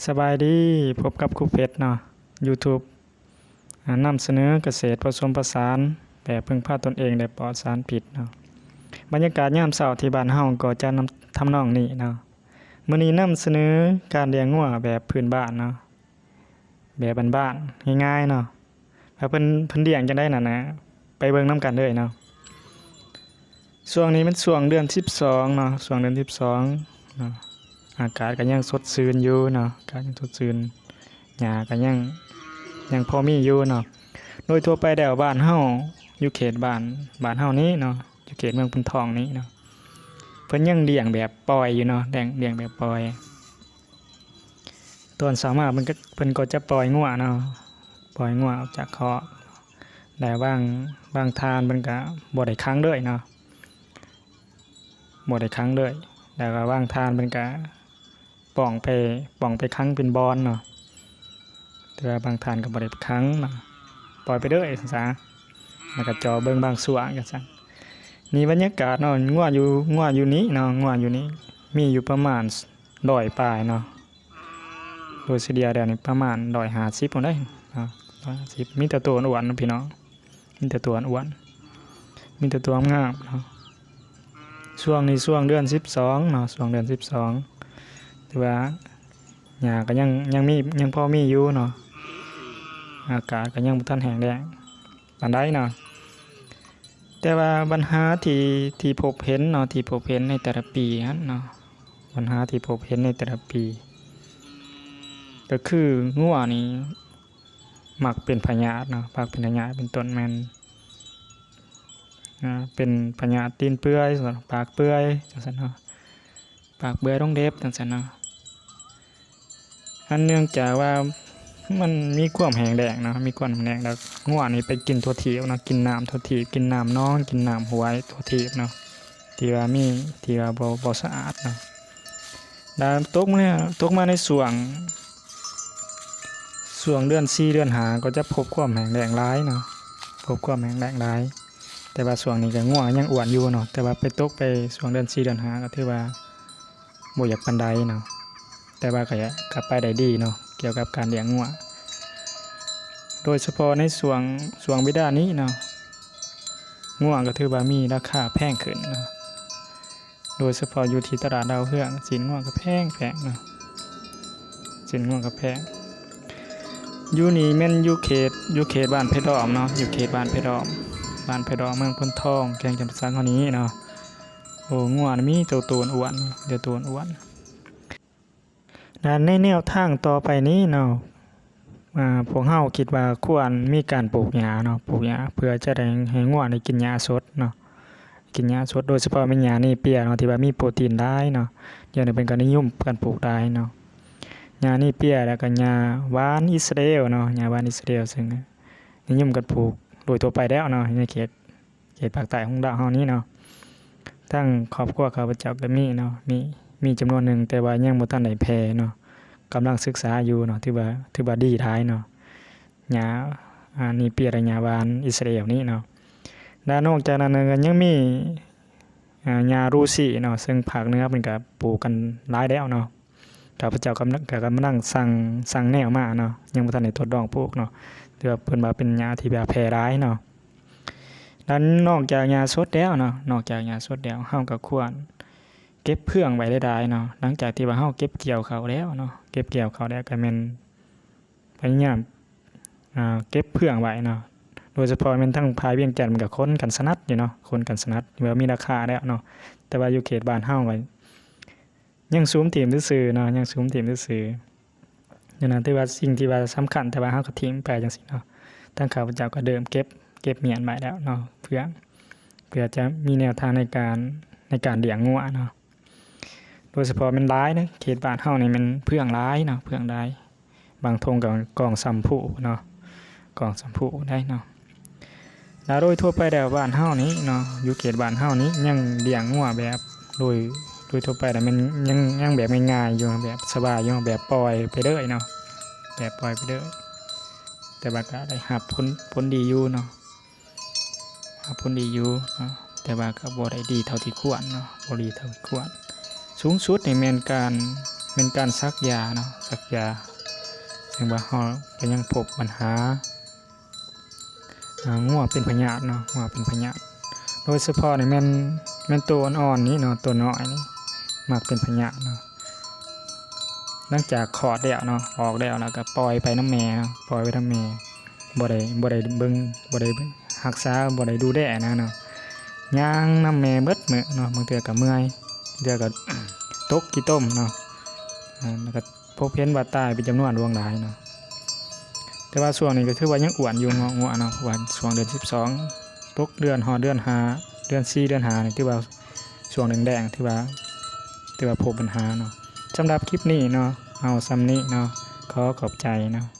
ສະບາຍດີ, ພົບກັບຄູເພັດເນາະ, ຢູທູບ ອາ ນຳສະເໜີກະເສດປະສົມປະສານ ແບບເພິ່ງພາຕົນເອງ ແລະ ປອດສານພິດເນາະ. ບັນຍາກາດຍາມເຊົ້າທີ່ບ້ານເຮົາກໍຈະນຳ ທຳນອງນີ້ເນາະ. ມື້ນີ້ນຳສະເໜີການລ້ຽງງົວແບບພື້ນບ້ານເນາະ, ແບບບ້ານໆ ງ່າຍໆເນາະ. ວ່າເພິ່ນ ເພິ່ນລ້ຽງຈັ່ງໃດນັ້ນນະ ໄປເບິ່ງນຳກັນເລີຍເນາະ. ຊ່ວງນີ້ແມ່ນຊ່ວງເດືອນສິບສອງເນາະ, ຊ່ວງເດືອນສິບສອງເນາະ, ອາກາດກໍຍັງສົດຊື່ນຢູ່ເນາະ, ອາກາດຍັງສົດຊື່ນ, ຫຍ້າກໍຍັງ ຍັງພໍມີຢູ່ເນາະ. ໂດຍທົ່ວໄປແລ້ວບ້ານເຮົາ ຢູ່ເຂດບ້ານ ບ້ານເຮົານີ້ເນາະ, ຢູ່ເຂດເມືອງໂພນທອງນີ້ເນາະ, ເພິ່ນຍັງລ້ຽງແບບປ່ອຍຢູ່ເນາະ, ລ້ຽງ ລ້ຽງແບບປ່ອຍ. ຕອນເຊົ້າມາເພິ່ນກໍ ເພິ່ນກໍຈະປ່ອຍງົວເນາະ, ປ່ອຍງົວອອກຈາກຄອກ ແລະ ບາງ ບາງທ່ານເພິ່ນກໍບໍ່ໄດ້ຂັງເລີຍເນາະ, ບໍ່ໄດ້ຂັງເລີຍ. ແລ້ວກໍບາງທ່ານເພິ່ນກໍປ່ອງໄປ ປ່ອງໄປຂັງເປັນບ່ອນເນາະ, ແຕ່ວ່າບາງທ່ານກໍບໍ່ໄດ້ໄປຂັງເນາະ, ປ່ອຍໄປເລີຍຊັ້ນຊະ. ແລ້ວກໍເຈາະເບິ່ງບາງຊ່ວງຈັ່ງຊັ້ນ. ນີ້ບັນຍາກາດເນາະ, ງົວຢູ່ ງົວຢູ່ນີ້ເນາະ, ງົວຢູ່ນີ້ມີຢູ່ປະມານຮ້ອຍປາຍເນາະ. ໂດຍສະເລ່ຍແລ້ວນີ້ປະມານຮ້ອຍຫ້າສິບພຸ້ນເດ້ເນາະ, ຮ້ອຍຫ້າສິບ. ມີແຕ່ໂຕອ້ວນໆເນາະພີ່ນ້ອງ, ມີແຕ່ໂຕອ້ວນໆ, ມີແຕ່ໂຕງາມເນາະ. ຊ່ວງນີ້ຊ່ວງເດືອນສິບສອງເນາະ, ຊ່ວງເດືອນສິບສອງ ຖືວ່າຫຍ້າກໍຍັງ ຍັງມີ ຍັງພໍມີຢູ່ເນາະ, ອາກາດກໍຍັງບໍ່ທັນແຫ້ງແລ້ງປານໃດເນາະ. ແຕ່ວ່າບັນຫາທີ່ ທີ່ພົບເຫັນເນາະ, ທີ່ພົບເຫັນໃນແຕ່ລະປີຫັ້ນເນາະ, ບັນຫາທີ່ພົບເຫັນໃນແຕ່ລະປີ ກໍຄືງົວນີ້ມັກເປັນພະຍາດເນາະ, ມັກເປັນພະຍາດ ເປັນຕົ້ນແມ່ນ ອາ ເປັນພະຍາດຕີນເປື່ອຍ, ປາກເປື່ອຍ ຈັ່ງຊັ້ນເນາະ, ປາກເປື່ອຍລົງເລັບ ຈັ່ງຊັ້ນເນາະ. ອັນເນື່ອງຈາກວ່າມັນມີຄວາມແຫ້ງແລ້ງເນາະ, ມີຄວາມແຫ້ງແລ້ງ ແລ້ວງົວນີ້ໄປກິນທົ່ວທີບເນາະ, ກິນນ້ຳທົ່ວທີບ, ກິນນ້ຳໜອງ ກິນນ້ຳຫ້ວຍທົ່ວທີບເນາະ, ທີ່ວ່າມີ ທີ່ວ່າບໍ່ ບໍ່ສະອາດເນາະ. ແລ້ວຕົກມາ ຕົກມາໃນຊ່ວງ ຊ່ວງເດືອນສີ່ເດືອນຫ້າກໍຈະພົບຄວາມແຫ້ງແລ້ງຫຼາຍເນາະ, ພົບຄວາມແຫ້ງແລ້ງຫຼາຍ. ແຕ່ວ່າຊ່ວງນີ້ກໍງົວຍັງອ້ວນຢູ່ເນາະ, ແຕ່ວ່າໄປຕົກໄປຊ່ວງເດືອນສີ່ເດືອນຫ້າກໍຖືວ່າບໍ່ຢາກປານໃດເນາະ, ແຕ່ວ່າກໍ ກໍໄປໄດ້ດີເນາະ ກ່ຽວກັບການລ້ຽງງົວ. ໂດຍສະເພາະໃນຊ່ວງ ຊ່ວງເວລານີ້ເນາະ, ງົວກໍຖືວ່າມີລາຄາແພງຂຶ້ນເນາະ. ໂດຍສະເພາະຢູ່ທີ່ຕະຫຼາດດາວເຮືອງ ຊີ້ນງົວກໍແພງໆເນາະ, ຊີ້ນງົວກໍແພງ. ຢູ່ນີ້ແມ່ນຢູ່ເຂດ ຢູ່ເຂດບ້ານໄຜ່ລ້ອມເນາະ, ຢູ່ເຂດບ້ານໄຜ່ລ້ອມ ບ້ານໄຜ່ລ້ອມ ເມືອງໂພນທອງ ແຂວງຈຳປາສັກເຮົານີ້ເນາະ. ໂອ້ ງົວນີ້ມີແຕ່ໂຕອ້ວນໆ ມີແຕ່ໂຕອ້ວນໆ. ແລະ ໃນແນວທາງຕໍ່ໄປນີ້ເນາະ, ອາ ພວກເຮົາຄິດວ່າຄວນມີການປູກຫຍ້າເນາະ, ປູກຫຍ້າເພື່ອຈະໄດ້ໃຫ້ງົວໄດ້ກິນຫຍ້າສົດເນາະ, ກິນຫຍ້າສົດ. ໂດຍສະເພາະແມ່ນຫຍ້າເນເປຍເນາະ ທີ່ວ່າມີໂປຣຕີນຫຼາຍເນາະ, ດຽວນີ້ເພິ່ນກໍນິຍົມກັນປູກຫຼາຍເນາະ. ຫຍ້າເນເປຍ ແລ້ວກໍຫຍ້າຫວານອິດສະຣາເອວເນາະ, ຫຍ້າຫວານອິດສະຣາເອວ ເຊິ່ງນິຍົມກັນປູກໂດຍທົ່ວໄປແລ້ວເນາະ ໃນເຂດ ເຂດພາກໃຕ້ຂອງລາວເຮົານີ້ເນາະ. ທາງຄອບຄົວຂ້າພະເຈົ້າກໍມີເນາະ, ມີ ມີຈຳນວນໜຶ່ງ ແຕ່ວ່າຍັງບໍ່ທັນໄດ້ແຜ່ເນາະ, ກຳລັງສຶກສາຢູ່ເນາະ, ຖືວ່າ ຖືວ່າດີຫຼາຍເນາະ ຫຍ້າ ອາ ເນເປຍ ແລະ ຫຍ້າຫວານອິດສະຣາເອວນີ້ເນາະ. ແລະ ນອກຈາກນັ້ນກໍຍັງມີ ອາ ຫຍ້າຣູຊີເນາະ, ເຊິ່ງພາກເໜືອເພິ່ນກໍປູກກັນຫຼາຍແລ້ວເນາະ. ຂ້າພະເຈົ້າກຳລັງ ກໍກຳລັງສັ່ງ ສັ່ງແນວມາເນາະ, ຍັງບໍ່ທັນໄດ້ທົດລອງປູກເນາະ, ແຕ່ວ່າເພິ່ນວ່າເປັນຫຍ້າທີ່ວ່າແຜ່ຫຼາຍເນາະ. ແລະ ນອກຈາກຫຍ້າສົດແລ້ວເນາະ, ນອກຈາກຫຍ້າສົດແລ້ວ ເຮົາກໍຄວນເກັບເຟືອງໄວ້ຫຼາຍໆເນາະ. ຫຼັງຈາກທີ່ວ່າເຮົາເກັບກ່ຽວເຂົ້າແລ້ວເນາະ, ເກັບກ່ຽວເຂົ້າແລ້ວກໍແມ່ນພະຍາຍາມ ອ່າ ເກັບເຟືອງໄວ້ເນາະ. ໂດຍສະເພາະແມ່ນທາງພາກວຽງຈັນ ມັນກໍຂົນກັນສະໜັດຢູ່ເນາະ, ຂົນກັນສະໜັດ ວ່າມີລາຄາແລ້ວເນາະ, ແຕ່ວ່າຢູ່ເຂດບ້ານເຮົາກໍ ຍັງສຸມຖິ້ມຊື່ໆເນາະ, ຍັງສຸມຖິ້ມຊື່ໆ. ນັ້ນນະ ຖືວ່າສິ່ງທີ່ວ່າສຳຄັນ ແຕ່ວ່າເຮົາກໍຖິ້ມໄປຈັ່ງຊີ້ເນາະ. ທາງຂ້າພະເຈົ້າກໍເລີ່ມເກັບ ເກັບມ້ຽນໄວ້ແລ້ວເນາະ ເພື່ອ ເພື່ອຈະມີແນວທາງໃນການ ໃນການລ້ຽງງົວເນາະ. ໂດຍສະເພາະແມ່ນຫຼາຍເນາະ, ເຂດບ້ານເຮົານີ້ແມ່ນເຟືອງຫຼາຍເນາະ, ເຟືອງຫຼາຍ. ບາງທົ່ງກໍກ້ອງຊຳພູເນາະ, ກ້ອງຊຳພູໄດ້ເນາະ. ແລ້ວໂດຍທົ່ວໄປແລ້ວບ້ານເຮົານີ້ເນາະ, ຢູ່ເຂດບ້ານເຮົານີ້ຍັງລ້ຽງງົວແບບໂດຍ ໂດຍທົ່ວໄປແລ້ວແມ່ນຍັງ ຍັງແບບງ່າຍໆຢູ່, ແບບສະບາຍຢູ່, ແບບປ່ອຍໄປເລີຍເນາະ, ແບບປ່ອຍໄປເລີຍ. ແຕ່ວ່າກໍໄດ້ຮັບຜົນ ຜົນດີຢູ່ເນາະ, ຮັບຜົນດີຢູ່ເນາະ, ແຕ່ວ່າກໍບໍ່ໄດ້ດີເທົ່າທີ່ຄວນເນາະ, ບໍ່ດີເທົ່າທີ່ຄວນ. ສູງສຸດນີ້ແມ່ນການ ແມ່ນການສັກຢາເນາະ ສັກຢາ ແສດງວ່າເຮົາກໍຍັງພົບບັນຫາ ອ່າ ງົວເປັນພະຍາດເນາະ ງົວເປັນພະຍາດ ໂດຍສະເພາະນີ້ແມ່ນ ແມ່ນໂຕອ່ອນໆນີ້ເນາະ ໂຕນ້ອຍນີ້ມັກເປັນພະຍາດເນາະ. ຫຼັງຈາກຄອດແລ້ວເນາະ ອອກແລ້ວ ແລ້ວກໍປ່ອຍໄປນຳແມ່ເນາະ ປ່ອຍໄປນຳແມ່ ບໍ່ໄດ້ ບໍ່ໄດ້ເບິ່ງ ບໍ່ໄດ້ຮັກສາ ບໍ່ໄດ້ດູແລນະເນາະ ຍ່າງນຳແມ່ເບິດມື້ເນາະ ບາງເທື່ອກໍເມື່ອຍ ບາງເທື່ອກໍຕົກຂີ້ຕົມເນາະ ແລ້ວກໍ ພົບເຫັນວ່າຕາຍເປັນຈຳນວນຫຼວງຫຼາຍເນາະ ແຕ່ວ່າຊ່ວງນີ້ກໍຖືວ່າຍັງອ້ວນຢູ່ເນາະ ງົວເນາະ ເພາະວ່າຊ່ວງເດືອນສິບສອງ ຕົກເດືອນ ຮອດເດືອນຫ້າ ເດືອນສີ່ ເດືອນຫ້ານີ້ ຖືວ່າຊ່ວງແດງໆ ຖືວ່າ ຖືວ່າພົບບັນຫາເນາະ. ສຳລັບຄລິບນີ້ເນາະ ເອົາສ່ຳນີ້ເນາະ ຂໍຂອບໃຈເນາະ.